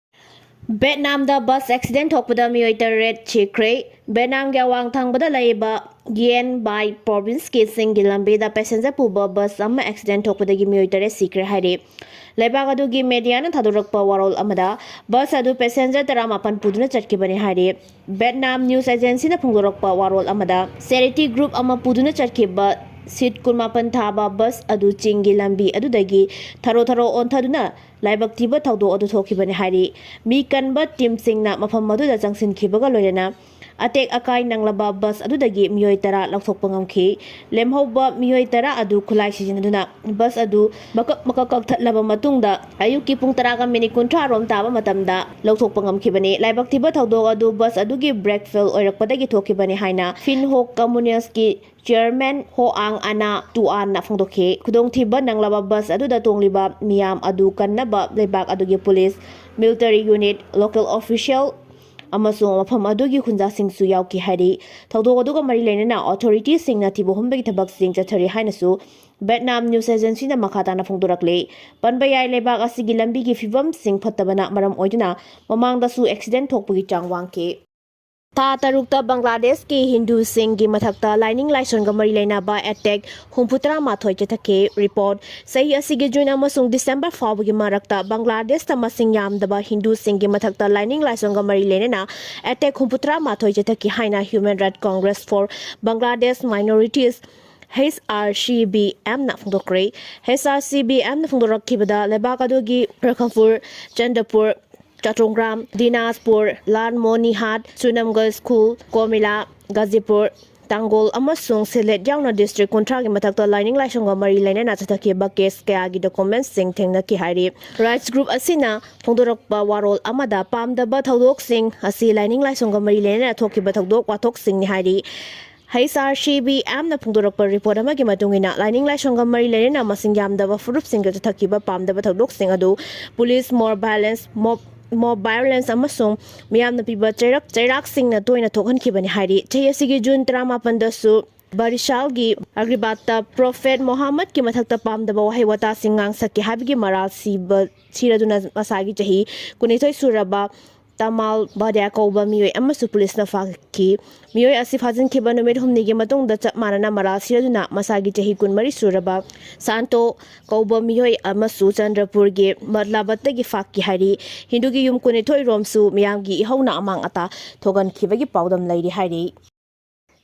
ꯚꯦꯠꯅꯥꯝꯗ ꯕꯁ ꯑꯦꯛꯁꯤꯗꯦꯟ ꯊꯣꯛꯄꯗ ꯃꯤꯑꯣꯏ ꯇꯔꯦꯠ ꯁꯤꯈ꯭ꯔꯦ꯫ ꯚꯦꯠꯅꯥꯝꯒꯤ ꯑꯋꯥꯡ ꯊꯪꯕꯗ ꯂꯩꯕ ꯒꯤꯌꯦꯟ ꯕꯥꯏ ꯄ꯭ꯔꯣꯚꯤꯟꯁꯀꯤ ꯆꯤꯡꯒꯤ ꯂꯝꯕꯤꯗ ꯄꯦꯁꯦꯟꯖꯔ ꯄꯨꯕ ꯕꯁ ꯑꯃ ꯑꯦꯛꯁꯤꯗꯦꯟ ꯊꯣꯛꯄꯗꯒꯤ ꯃꯤꯑꯣꯏ ꯇꯔꯦꯠ ꯁꯤꯈ꯭ꯔꯦ ꯍꯥꯏꯔꯤ꯫ ꯂꯩꯕꯥꯛ ꯑꯗꯨꯒꯤ ꯃꯦꯗꯤꯌꯥꯅ ꯊꯥꯗꯣꯔꯛꯄ ꯋꯥꯔꯣꯜ ꯑꯃꯗ, ꯕꯁ ꯑꯗꯨ ꯄꯦꯁꯦꯟꯖꯔ ꯇꯔꯥꯃꯥꯄꯟ ꯄꯨꯗꯨꯅ ꯆꯠꯈꯤꯕꯅꯤ ꯍꯥꯏꯔꯤ꯫ ꯚꯦꯠꯅꯥꯝ ꯅ꯭ꯌꯨꯁ ꯑꯦꯖꯦꯟꯁꯤꯅ ꯐꯣꯡꯗꯣꯔꯛꯄ ꯋꯥꯔꯣꯜ ꯑꯃꯗ, ꯆꯦꯔꯤꯇꯤ ꯒ꯭ꯔꯨꯞ ꯑꯃ ꯄꯨꯗꯨꯅ ꯆꯠꯈꯤꯕ ꯁꯤꯠ ꯀꯨꯟꯃꯥꯄꯟ ꯊꯥꯕ ꯕꯁ ꯑꯗꯨ ꯆꯤꯡꯒꯤ ꯂꯝꯕꯤ ꯑꯗꯨꯗꯒꯤ ꯊꯔꯣ ꯊꯔꯣ ꯑꯣꯟꯊꯗꯨꯅ ꯂꯥꯏꯕꯛ ꯊꯤꯕ ꯊꯧꯗꯣꯛ ꯑꯗꯨ ꯊꯣꯛꯈꯤꯕꯅꯤ ꯍꯥꯏꯔꯤ꯫ ꯃꯤ ꯀꯟꯕ ꯇꯤꯝꯁꯤꯡꯅ ꯃꯐꯝ ꯑꯗꯨꯗ ꯆꯪꯁꯤꯟꯈꯤꯕꯒ ꯂꯣꯏꯅꯅ ꯑꯇꯦꯛ ꯑꯀꯥꯏ ꯅꯪꯂꯕ ꯕꯁ ꯑꯗꯨꯗꯒꯤ ꯃꯤꯑꯣꯏ ꯇꯔꯥ ꯂꯧꯊꯣꯛꯄ ꯉꯝꯈꯤ꯫ ꯂꯦꯝꯍꯧꯕ ꯃꯤꯑꯣꯏ ꯇꯔꯥ ꯑꯗꯨ ꯈꯨꯠꯂꯥꯏ ꯁꯤꯖꯤꯟꯅꯗꯨꯅ ꯕꯁ ꯑꯗꯨ ꯃꯀꯛ ꯃꯀꯛ ꯀꯛꯊꯠꯂꯕ ꯃꯇꯨꯡꯗ ꯑꯌꯨꯛꯀꯤ ꯄꯨꯡ ꯇꯔꯥꯒ ꯃꯤꯅꯤꯠ ꯀꯨꯟꯊ꯭ꯔꯥ ꯔꯣꯝ ꯇꯥꯕ ꯃꯇꯝꯗ ꯂꯧꯊꯣꯛꯄ ꯉꯝꯈꯤꯕꯅꯤ꯫ ꯂꯥꯏꯕꯛ ꯊꯤꯕ ꯊꯧꯗꯣꯛ ꯑꯗꯨ ꯕꯁ ꯑꯗꯨꯒꯤ ꯕ꯭ꯔꯦꯛ ꯐꯦꯜ ꯑꯣꯏꯔꯛꯄꯗꯒꯤ ꯊꯣꯛꯈꯤꯕꯅꯤ ꯍꯥꯏꯅ ꯐꯤꯟꯍꯣꯛ ꯀꯝꯃꯨꯅꯦꯜꯁꯀꯤ ꯆꯤꯌꯔꯃꯦꯟ ꯍꯣ ꯑꯥꯡ ꯑꯅꯥ ꯇꯨ ꯑꯥꯟꯅ ꯐꯣꯡꯗꯣꯛꯈꯤ꯫ ꯈꯨꯗꯣꯡꯊꯤꯕ ꯅꯪꯂꯕ ꯕꯁ ꯑꯗꯨꯗ ꯇꯣꯡꯂꯤꯕ ꯃꯤꯌꯥꯝ ꯑꯗꯨ ꯀꯟꯅꯕ ꯂꯩꯕꯥꯛ ꯑꯗꯨꯒꯤ police, military unit, local official ꯑꯃꯁꯨꯡ ꯃꯐꯝ ꯑꯗꯨꯒꯤ ꯈꯨꯟꯖꯥꯁꯤꯡꯁꯨ ꯌꯥꯎꯈꯤ ꯍꯥꯏꯔꯤ꯫ ꯊꯧꯗꯣꯛ ꯑꯗꯨꯒ ꯃꯔꯤ ꯂꯩꯅꯅ ꯑꯣꯊꯣꯔꯤꯇꯤꯁꯤꯡꯅ ꯊꯤꯕ ꯍꯨꯝꯕꯒꯤ ꯊꯕꯛꯁꯤꯡ ꯆꯠꯊꯔꯤ ꯍꯥꯏꯅꯁꯨ ꯚꯦꯠꯅꯥꯝ ꯅ꯭ꯌꯨꯁ ꯑꯦꯖꯦꯟꯁꯤꯅ ꯃꯈꯥ ꯇꯥꯅ ꯐꯣꯡꯗꯣꯔꯛꯂꯤ꯫ ꯄꯟꯕ ꯌꯥꯏ, ꯂꯩꯕꯥꯛ ꯑꯁꯤꯒꯤ ꯂꯝꯕꯤꯒꯤ ꯐꯤꯕꯝꯁꯤꯡ ꯐꯠꯇꯕꯅ ꯃꯔꯝ ꯑꯣꯏꯗꯨꯅ ꯃꯃꯥꯡꯗꯁꯨ ꯑꯦꯛꯁꯤꯗꯦꯟ ꯊꯣꯛꯄꯒꯤ ꯆꯥꯡ ꯋꯥꯡꯈꯤ꯫ ꯊꯥ ꯇꯔꯨꯛꯇ ꯕꯪꯒ꯭ꯂꯥꯗꯦꯁꯀꯤ ꯍꯤꯟꯗꯨꯁꯤꯡꯒꯤ ꯃꯊꯛꯇ ꯂꯥꯏꯅꯤꯡ ꯂꯥꯏꯁꯣꯟꯒ ꯃꯔꯤ ꯂꯩꯅꯕ ꯑꯦꯇꯦꯛ ꯍꯨꯝꯐꯨꯇꯔꯥ ꯃꯥꯊꯣꯏ ꯆꯠꯊꯈꯤ꯫ ꯔꯤꯄꯣꯔꯠ, ꯆꯍꯤ ꯑꯁꯤꯒꯤ ꯖꯨꯟ ꯑꯃꯁꯨꯡ ꯗꯤꯁꯦꯝꯕꯔ ꯐꯥꯎꯕꯒꯤ ꯃꯔꯛꯇ ꯕꯪꯒ꯭ꯂꯥꯗꯦꯁꯇ ꯃꯁꯤꯡ ꯌꯥꯝꯗꯕ ꯍꯤꯟꯗꯨꯁꯤꯡꯒꯤ ꯃꯊꯛꯇ ꯂꯥꯏꯅꯤꯡ ꯂꯥꯏꯁꯣꯟꯒ ꯃꯔꯤ ꯂꯩꯅꯅ ꯑꯦꯇꯦꯛ ꯍꯨꯝꯐꯨꯇꯔꯥ ꯃꯥꯊꯣꯏ ꯆꯠꯊꯈꯤ ꯍꯥꯏꯅ Human Rights Congress for Bangladesh Minorities, H R C B M ꯅ ꯐꯣꯡꯗꯣꯛꯈ꯭ꯔꯦ꯫ H R C B M ꯅ ꯐꯣꯡꯗꯣꯔꯛꯈꯤꯕꯗ, ꯂꯩꯕꯥꯛ ꯑꯗꯨꯒꯤ ꯔꯈꯄꯨꯔ, ꯆꯟꯗꯄꯨꯔ, ꯆꯥꯇꯣꯡꯒ꯭ꯔꯥꯝ, ꯗꯤꯅꯥꯖꯄꯨꯔ, ꯂꯥꯜꯃꯣꯅꯤꯍꯥꯠ, ꯁꯨꯅꯝꯒꯜ ꯁ꯭ꯀꯨꯜ, ꯀꯣꯃꯤꯂꯥ, ꯒꯥꯖꯤꯄꯨꯔ, ꯇꯥꯡꯒꯣꯜ ꯑꯃꯁꯨꯡ ꯁꯤꯂꯦꯠ ꯌꯥꯎꯅ ꯗꯤꯁꯇ꯭ꯔꯤꯛ ꯀꯨꯟꯊ꯭ꯔꯥꯒꯤ ꯃꯊꯛꯇ ꯂꯥꯏꯅꯤꯡ ꯂꯥꯏꯁꯣꯟꯒ ꯃꯔꯤ ꯂꯩꯅꯅ ꯆꯠꯊꯈꯤꯕ ꯀꯦꯁ ꯀꯌꯥꯒꯤ ꯗꯣꯀꯨꯃꯦꯟꯠꯁꯤꯡ ꯊꯦꯡꯅꯈꯤ ꯍꯥꯏꯔꯤ꯫ ꯔꯥꯏꯠꯁ ꯒ꯭ꯔꯨꯞ ꯑꯁꯤꯅ ꯐꯣꯡꯗꯣꯔꯛꯄ ꯋꯥꯔꯣꯜ ꯑꯃꯗ, ꯄꯥꯝꯗꯕ ꯊꯧꯗꯣꯛꯁꯤꯡ ꯑꯁꯤ ꯂꯥꯏꯅꯤꯡ ꯂꯥꯏꯁꯣꯟꯒ ꯃꯔꯤ ꯂꯩꯅꯅ ꯊꯣꯛꯈꯤꯕ ꯊꯧꯗꯣꯛ ꯋꯥꯊꯣꯛꯁꯤꯡꯅꯤ ꯍꯥꯏꯔꯤ꯫ H R C B M ꯅ ꯐꯣꯡꯗꯣꯔꯛꯄ ꯔꯤꯄꯣꯔꯠ ꯑꯃꯒꯤ ꯃꯇꯨꯡ ꯏꯟꯅ, ꯂꯥꯏꯅꯤꯡ ꯂꯥꯏꯁꯣꯟꯒ ꯃꯔꯤ ꯂꯩꯅꯅ ꯃꯁꯤꯡ ꯌꯥꯝꯗꯕ ꯐꯨꯔꯨꯞꯁꯤꯡꯗ ꯆꯠꯊꯈꯤꯕ ꯄꯥꯝꯗꯕ ꯊꯧꯗꯣꯛꯁꯤꯡ ꯑꯗꯨ police, mop violence, mop, mop violence ꯑꯃꯁꯨꯡ ꯃꯤꯌꯥꯝꯅ ꯄꯤꯕ ꯆꯩꯔꯛ, ꯆꯩꯔꯥꯛꯁꯤꯡꯅ ꯇꯣꯏꯅ ꯊꯣꯛꯍꯟꯈꯤꯕꯅꯤ ꯍꯥꯏꯔꯤ꯫ ꯆꯍꯤ ꯑꯁꯤꯒꯤ ꯖꯨꯟ ꯇꯔꯥꯃꯥꯄꯟꯗꯁꯨ ꯕꯔꯤꯁꯥꯜꯒꯤ ꯑꯒ꯭ꯔꯤꯕꯥꯠꯇ ꯄ꯭ꯔꯣꯐꯦꯠ ꯃꯣꯍꯥꯃꯗꯀꯤ ꯃꯊꯛꯇ ꯄꯥꯝꯗꯕ ꯋꯥꯍꯩ ꯋꯥꯇꯥꯁꯤꯡ ꯉꯥꯡꯁꯛꯀꯦ ꯍꯥꯏꯕꯒꯤ ꯃꯔꯥꯜ ꯁꯤꯕ, ꯁꯤꯔꯗꯨꯅ ꯃꯁꯥꯒꯤ ꯆꯍꯤ ꯀꯨꯟꯅꯤꯊꯣꯏ ꯁꯨꯔꯕ ꯇꯃꯥꯜ ꯕꯥꯗ꯭ꯌꯥ ꯀꯧꯕ ꯃꯤꯑꯣꯏ ꯑꯃꯁꯨ ꯄꯨꯂꯤꯁꯅ ꯐꯥꯈꯤ꯫ ꯃꯤꯑꯣꯏ ꯑꯁꯤ ꯐꯥꯖꯤꯟꯈꯤꯕ ꯅꯨꯃꯤꯠ ꯍꯨꯝꯅꯤꯒꯤ ꯃꯇꯨꯡꯗ ꯆꯞ ꯃꯥꯟꯅꯅ ꯃꯔꯥꯜ ꯁꯤꯔꯗꯨꯅ ꯃꯁꯥꯒꯤ ꯆꯍꯤ ꯀꯨꯟꯃꯔꯤ ꯁꯨꯔꯕ ꯁꯥꯟꯇꯣ ꯀꯧꯕ ꯃꯤꯑꯣꯏ ꯑꯃꯁꯨ ꯆꯟꯗ꯭ꯔꯄꯨꯔꯒꯤ ꯃꯠꯂꯥꯕꯠꯇꯒꯤ ꯐꯥꯈꯤ ꯍꯥꯏꯔꯤ꯫ ꯍꯤꯟꯗꯨꯒꯤ ꯌꯨꯝ ꯀꯨꯟꯅꯤꯊꯣꯏ ꯔꯣꯝꯁꯨ ꯃꯤꯌꯥꯝꯒꯤ ꯏꯍꯧꯅ ꯑꯃꯥꯡ ꯑꯇꯥ ꯊꯣꯛꯍꯟꯈꯤꯕꯒꯤ ꯄꯥꯎꯗꯝ ꯂꯩꯔꯤ ꯍꯥꯏꯔꯤ꯫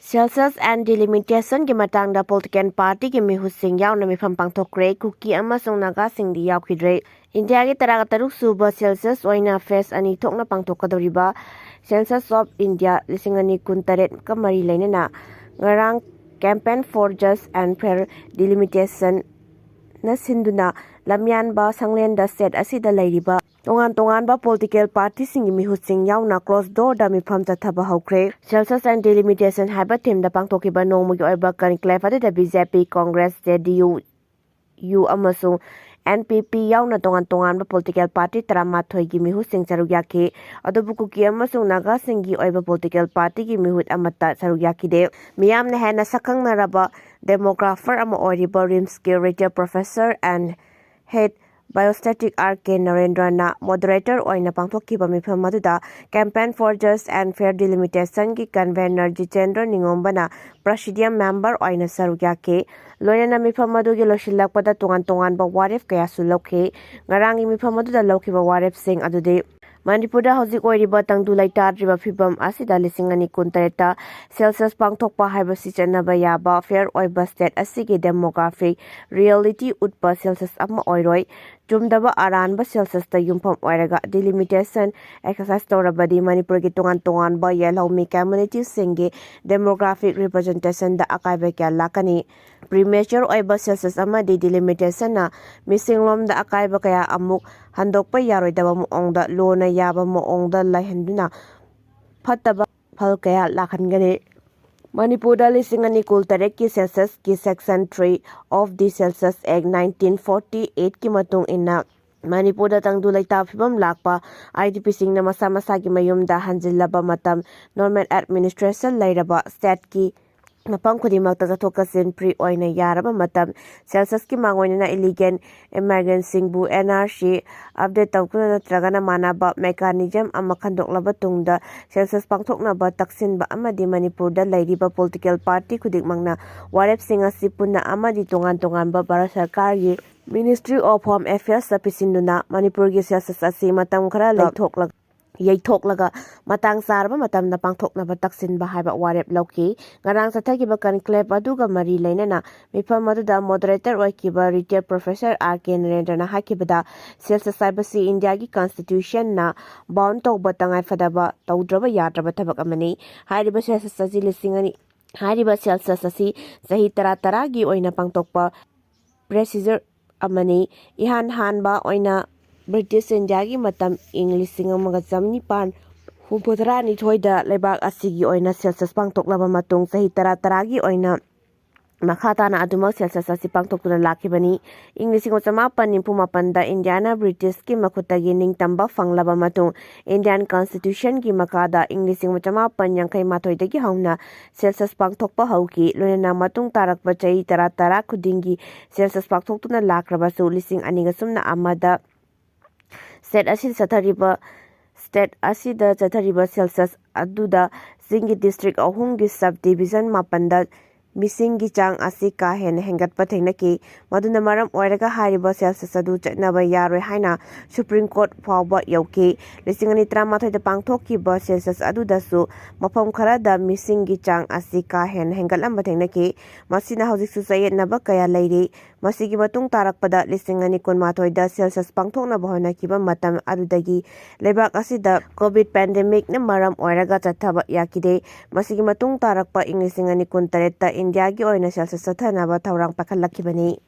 Census and Delimitationꯒꯤ ꯃꯇꯥꯡꯗ political partyꯒꯤ ꯃꯤꯍꯨꯠꯁꯤꯡ ꯌꯥꯎꯅ ꯃꯤꯐꯝ ꯄꯥꯡꯊꯣꯛꯈ꯭ꯔꯦ꯫ ꯀꯨꯀꯤ ꯑꯃꯁꯨꯡ ꯅꯥꯒꯥꯁꯤꯡꯗꯤ ꯌꯥꯎꯈꯤꯗ꯭ꯔꯦ꯫ ꯏꯟꯗꯤꯌꯥꯒꯤ ꯇꯔꯥꯇꯔꯨꯛ ꯁꯨꯕ census ꯑꯣꯏꯅ phase ꯑꯅꯤ ꯊꯣꯛꯅ ꯄꯥꯡꯊꯣꯛꯀꯗꯧꯔꯤꯕ Census of India ꯂꯤꯁꯤꯡ ꯑꯅꯤ ꯀꯨꯟꯇꯔꯦꯠꯀ ꯃꯔꯤ ꯂꯣꯏꯅꯅ ꯉꯔꯥꯡ Campaign for Just and Fair Delimitation ꯅ ꯁꯤꯟꯗꯨꯅ ꯂꯝꯌꯥꯟꯕ ꯁꯪꯂꯦꯟꯗ state ꯑꯁꯤꯗ ꯂꯩꯔꯤꯕ ꯇꯣꯉꯥꯟ ꯇꯣꯉꯥꯟꯕ political partyꯁꯤꯡꯒꯤ ꯃꯤꯍꯨꯠꯁꯤꯡ ꯌꯥꯎꯅ closed doorꯗ ꯃꯤꯐꯝ ꯆꯠꯊꯕ ꯍꯧꯈ꯭ꯔꯦ꯫ Census and Delimitation ꯍꯥꯏꯕ themeꯗ ꯄꯥꯡꯊꯣꯛꯈꯤꯕ ꯅꯣꯡꯃꯒꯤ ꯑꯣꯏꯕ conclave ꯑꯗꯨꯗ BJP, Congress, JDU, U ꯑꯃꯁꯨꯡ NPP ꯌꯥꯎꯅ ꯇꯣꯉꯥꯟ ꯇꯣꯉꯥꯟꯕ political party ꯇꯔꯥꯃꯥꯊꯣꯏꯒꯤ ꯃꯤꯍꯨꯠꯁꯤꯡ ꯁꯔꯨꯛ ꯌꯥꯈꯤ꯫ ꯑꯗꯨꯕꯨ ꯀꯨꯀꯤ ꯑꯃꯁꯨꯡ ꯅꯥꯒꯥꯁꯤꯡꯒꯤ ꯑꯣꯏꯕ political partyꯒꯤ ꯃꯤꯍꯨꯠ ꯑꯃꯠꯇ ꯁꯔꯨꯛ ꯌꯥꯈꯤꯗꯦ꯫ ꯃꯤꯌꯥꯝꯅ ꯍꯦꯟꯅ ꯁꯛꯈꯪꯅꯔꯕ demographer ꯑꯃ ꯑꯣꯏꯔꯤꯕ RIMSꯀꯤ retired professor and head biostatic R K ꯅꯔꯦꯟꯗ꯭ꯔꯅ moderator ꯑꯣꯏꯅ ꯄꯥꯡꯊꯣꯛꯈꯤꯕ ꯃꯤꯐꯝ ꯑꯗꯨꯗ Campaign for Just and Fair Delimitationꯒꯤ convener Jitendra ꯅꯤꯉꯣꯝꯕꯅ presidium member ꯑꯣꯏꯅ ꯁꯔꯨꯛ ꯌꯥꯈꯤ꯫ ꯂꯣꯏꯅꯅ ꯃꯤꯐꯝ ꯑꯗꯨꯒꯤ ꯂꯣꯏꯁꯤꯜꯂꯛꯄꯗ ꯇꯣꯉꯥꯟ ꯇꯣꯉꯥꯟꯕ ꯋꯥꯔꯦꯞ ꯀꯌꯥꯁꯨ ꯂꯧꯈꯤ꯫ ꯉꯔꯥꯡꯒꯤ ꯃꯤꯐꯝ ꯑꯗꯨꯗ ꯂꯧꯈꯤꯕ ꯋꯥꯔꯦꯞꯁꯤꯡ ꯑꯗꯨꯗꯤ ꯃꯅꯤꯄꯨꯔꯗ ꯍꯧꯖꯤꯛ ꯑꯣꯏꯔꯤꯕ ꯇꯪꯗꯨ ꯂꯩꯇꯥꯗ꯭ꯔꯤꯕ ꯐꯤꯕꯝ ꯑꯁꯤꯗ ꯂꯤꯁꯤꯡ ꯑꯅꯤ ꯀꯨꯟꯇꯔꯦꯠꯇ census ꯄꯥꯡꯊꯣꯛꯄ ꯍꯥꯏꯕꯁꯤ ꯆꯠꯅꯕ ꯌꯥꯕ, fair ꯑꯣꯏꯕ state ꯑꯁꯤꯒꯤ demographic reality ꯎꯠꯄ census ꯑꯃ ꯑꯣꯏꯔꯣꯏ꯫ ꯆꯨꯝꯗꯕ ꯑꯔꯥꯟꯕ censusꯇ ꯌꯨꯝꯐꯝ ꯑꯣꯏꯔꯒ delimitation exercise ꯇꯧꯔꯕꯗꯤ ꯃꯅꯤꯄꯨꯔꯒꯤ ꯇꯣꯉꯥꯟ ꯇꯣꯉꯥꯟꯕ ꯌꯦꯜꯍꯧꯃꯤ communityꯁꯤꯡꯒꯤ demographic representationꯗ ꯑꯀꯥꯏꯕ ꯀꯌꯥ ꯂꯥꯛꯀꯅꯤ꯫ Premature ꯑꯣꯏꯕ census ꯑꯃꯗꯤ delimitationꯅ ꯃꯤꯁꯤꯡꯂꯣꯝꯗ ꯑꯀꯥꯏꯕ ꯀꯌꯥ ꯑꯃꯨꯛ ꯍꯟꯗꯣꯛꯄ ꯌꯥꯔꯣꯏꯗꯕ ꯃꯑꯣꯡꯗ, ꯂꯣꯅ ꯌꯥꯕ ꯃꯑꯣꯡꯗ ꯂꯩꯍꯟꯗꯨꯅ ꯐꯠꯇꯕ ꯐꯜ ꯀꯌꯥ ꯂꯥꯛꯍꯟꯒꯅꯤ꯫ ꯃꯅꯤꯄꯨꯔꯗ ꯂꯤꯁꯤꯡ ꯑꯅꯤ ꯀꯨꯟꯇꯔꯦꯠꯀꯤ censusꯀꯤ Section three of the Census Act nineteen forty eightꯀꯤ ꯃꯇꯨꯡ ꯏꯟꯅ ꯃꯅꯤꯄꯨꯔꯗ ꯇꯪꯗꯨ ꯂꯩꯇꯥ ꯐꯤꯕꯝ ꯂꯥꯛꯄ IDPꯁꯤꯡꯅ ꯃꯁꯥ ꯃꯁꯥꯒꯤ ꯃꯌꯨꯝꯗ ꯍꯟꯖꯤꯜꯂꯕ ꯃꯇꯝ, normal administration ꯂꯩꯔꯕ stateꯀꯤ ꯃꯐꯝ ꯈꯨꯗꯤꯡꯃꯛꯇ ꯆꯠꯊꯣꯛ ꯆꯠꯁꯤꯟ free ꯑꯣꯏꯅ ꯌꯥꯔꯕ ꯃꯇꯝ, ꯁꯦꯜꯁꯁꯀꯤ ꯃꯥꯡꯑꯣꯏꯅꯅ illegal immigrantꯁꯤꯡꯕꯨ N R C update ꯇꯧꯗꯨꯅ ꯅꯠꯇ꯭ꯔꯒꯅ ꯃꯥꯟꯅꯕ mechanism ꯑꯃ ꯈꯟꯗꯣꯛꯂꯕ ꯇꯨꯡꯗ ꯁꯦꯜꯁꯁ ꯄꯥꯡꯊꯣꯛꯅꯕ ꯇꯛꯁꯤꯟꯕ ꯑꯃꯗꯤ ꯃꯅꯤꯄꯨꯔꯗ ꯂꯩꯔꯤꯕ political party ꯈꯨꯗꯤꯡꯃꯛꯅ ꯋꯥꯔꯦꯞꯁꯤꯡ ꯑꯁꯤ ꯄꯨꯟꯅ ꯑꯃꯗꯤ ꯇꯣꯉꯥꯟ ꯇꯣꯉꯥꯟꯕ ꯚꯥꯔꯠ ꯁꯔꯀꯥꯔꯒꯤ Ministry of Home Affairsꯇ ꯄꯤꯁꯤꯟꯗꯨꯅ ꯃꯅꯤꯄꯨꯔꯒꯤ ꯁꯦꯜꯁꯁ ꯑꯁꯤ ꯃꯇꯝ ꯈꯔ ꯂꯩꯊꯣꯛꯂꯒ ꯌꯩꯊꯣꯛꯂꯒ ꯃꯇꯥꯡ ꯆꯥꯔꯕ ꯃꯇꯝꯗ ꯄꯥꯡꯊꯣꯛꯅꯕ ꯇꯛꯁꯤꯟꯕ ꯍꯥꯏꯕ ꯋꯥꯔꯦꯞ ꯂꯧꯈꯤ꯫ ꯉꯔꯥꯡ ꯆꯠꯊꯈꯤꯕ conclave ꯑꯗꯨꯒ ꯃꯔꯤ ꯂꯩꯅꯅ ꯃꯤꯐꯝ ꯑꯗꯨꯗ moderator ꯑꯣꯏꯈꯤꯕ retired professor R K ꯅꯔꯦꯟꯗ꯭ꯔꯅ ꯍꯥꯏꯈꯤꯕꯗ, ꯁꯦꯜꯁꯁ ꯍꯥꯏꯕꯁꯤ ꯏꯟꯗꯤꯌꯥꯒꯤ constitutionꯅ bound ꯇꯧꯕ ꯇꯉꯥꯏꯐꯗꯕ ꯇꯧꯗ꯭ꯔꯕ ꯌꯥꯗ꯭ꯔꯕ ꯊꯕꯛ ꯑꯃꯅꯤ꯫ ꯍꯥꯏꯔꯤꯕ ꯁꯦꯜꯁꯁ ꯑꯁꯤ ꯂꯤꯁꯤꯡ ꯑꯅꯤ, ꯍꯥꯏꯔꯤꯕ ꯁꯦꯜꯁꯁ ꯑꯁꯤ ꯆꯍꯤ ꯇꯔꯥ ꯇꯔꯥꯒꯤ ꯑꯣꯏꯅ ꯄꯥꯡꯊꯣꯛꯄ procedure ꯑꯃꯅꯤ꯫ ꯏꯍꯥꯟ ꯍꯥꯟꯕ ꯑꯣꯏꯅ British Indiaꯒꯤ ꯃꯇꯝ ꯏꯪ ꯂꯤꯁꯤꯡ ꯑꯃꯒ ꯆꯥꯅꯤꯄꯥꯟ ꯍꯨꯝꯐꯨꯇꯔꯥ ꯅꯤꯊꯣꯏꯗ ꯂꯩꯕꯥꯛ ꯑꯁꯤꯒꯤ ꯑꯣꯏꯅ ꯁꯦꯜꯁꯁ ꯄꯥꯡꯊꯣꯛꯂꯕ ꯃꯇꯨꯡ ꯆꯍꯤ ꯇꯔꯥ ꯇꯔꯥꯒꯤ ꯑꯣꯏꯅ ꯃꯈꯥ ꯇꯥꯅ ꯑꯗꯨꯃꯛ ꯁꯦꯜꯁꯁ ꯑꯁꯤ ꯄꯥꯡꯊꯣꯛꯇꯨꯅ ꯂꯥꯛꯈꯤꯕꯅꯤ꯫ ꯏꯪ ꯂꯤꯁꯤꯡ ꯑꯃ ꯆꯥꯃꯥꯄꯟ ꯅꯤꯐꯨ ꯃꯥꯄꯟꯗ ꯏꯟꯗꯤꯌꯥꯅ Britishꯀꯤ ꯃꯈꯨꯠꯇꯒꯤ ꯅꯤꯡꯇꯝꯕ ꯐꯪꯂꯕ ꯃꯇꯨꯡ Indian Constitutionꯒꯤ ꯃꯈꯥꯗ ꯏꯪ ꯂꯤꯁꯤꯡ ꯑꯃ ꯆꯥꯃꯥꯄꯟ ꯌꯥꯡꯈꯩ ꯃꯥꯊꯣꯏꯗꯒꯤ ꯍꯧꯅ ꯁꯦꯜꯁꯁ ꯄꯥꯡꯊꯣꯛꯄ ꯍꯧꯈꯤ꯫ ꯂꯣꯏꯅꯅ ꯃꯇꯨꯡ ꯇꯥꯔꯛꯄ ꯆꯍꯤ ꯇꯔꯥ ꯇꯔꯥ ꯈꯨꯗꯤꯡꯒꯤ ꯁꯦꯜꯁꯁ ꯄꯥꯡꯊꯣꯛꯇꯨꯅ ꯂꯥꯛꯈ꯭ꯔꯕꯁꯨ, ꯂꯤꯁꯤꯡ ꯑꯅꯤꯒ ꯁꯨꯞꯅ ꯑꯃꯗ state ꯑꯁꯤꯗ ꯆꯠꯊꯔꯤꯕ, state ꯑꯁꯤꯗ ꯆꯠꯊꯔꯤꯕ ꯁꯦꯜꯁꯁ ꯑꯗꯨꯗ ꯆꯤꯡꯒꯤ district ꯑꯍꯨꯝꯒꯤ sub division ꯃꯥꯄꯟꯗ ꯃꯤꯁꯤꯡꯒꯤ ꯆꯥꯡ ꯑꯁꯤ ꯀꯥ ꯍꯦꯟꯅ ꯍꯦꯟꯒꯠꯄ ꯊꯦꯡꯅꯈꯤ꯫ ꯃꯗꯨꯅ ꯃꯔꯝ ꯑꯣꯏꯔꯒ ꯍꯥꯏꯔꯤꯕ ꯁꯦꯜꯁꯁ ꯑꯗꯨ ꯆꯠꯅꯕ ꯌꯥꯔꯣꯏ ꯍꯥꯏꯅ Supreme Court ꯐꯥꯎꯕ ꯌꯧꯈꯤ꯫ ꯂꯤꯁꯤꯡ ꯑꯅꯤ ꯇꯔꯥꯃꯥꯊꯣꯏꯗ ꯄꯥꯡꯊꯣꯛꯈꯤꯕ ꯁꯦꯜꯁꯁ ꯑꯗꯨꯗꯁꯨ ꯃꯐꯝ ꯈꯔꯗ ꯃꯤꯁꯤꯡꯒꯤ ꯆꯥꯡ ꯑꯁꯤ ꯀꯥ ꯍꯦꯟꯅ ꯍꯦꯟꯒꯠꯂꯝꯕ ꯊꯦꯡꯅꯈꯤ꯫ ꯃꯁꯤꯅ ꯍꯧꯖꯤꯛꯁꯨ ꯆꯌꯦꯠꯅꯕ ꯀꯌꯥ ꯂꯩꯔꯤ꯫ ꯃꯁꯤꯒꯤ ꯃꯇꯨꯡ ꯇꯥꯔꯛꯄꯗ ꯂꯤꯁꯤꯡ ꯑꯅꯤ ꯀꯨꯟꯃꯥꯊꯣꯏꯗ ꯁꯦꯜꯁꯁ ꯄꯥꯡꯊꯣꯛꯅꯕ ꯍꯣꯠꯅꯈꯤꯕ ꯃꯇꯝ ꯑꯗꯨꯗꯒꯤ ꯂꯩꯕꯥꯛ ꯑꯁꯤꯗ COVID pandemicꯅ ꯃꯔꯝ ꯑꯣꯏꯔꯒ ꯆꯠꯊꯕ ꯌꯥꯈꯤꯗꯦ꯫ ꯃꯁꯤꯒꯤ ꯃꯇꯨꯡ ꯇꯥꯔꯛꯄ ꯏꯪ ꯂꯤꯁꯤꯡ ꯑꯅꯤ ꯀꯨꯟ ꯇꯔꯦꯠꯇ ꯏꯟꯗꯤꯌꯥꯒꯤ ꯑꯣꯏꯅ ꯁꯦꯜꯁꯁ ꯆꯠꯊꯅꯕ ꯊꯧꯔꯥꯡ ꯄꯥꯏꯈꯠꯂꯛꯈꯤꯕꯅꯤ꯫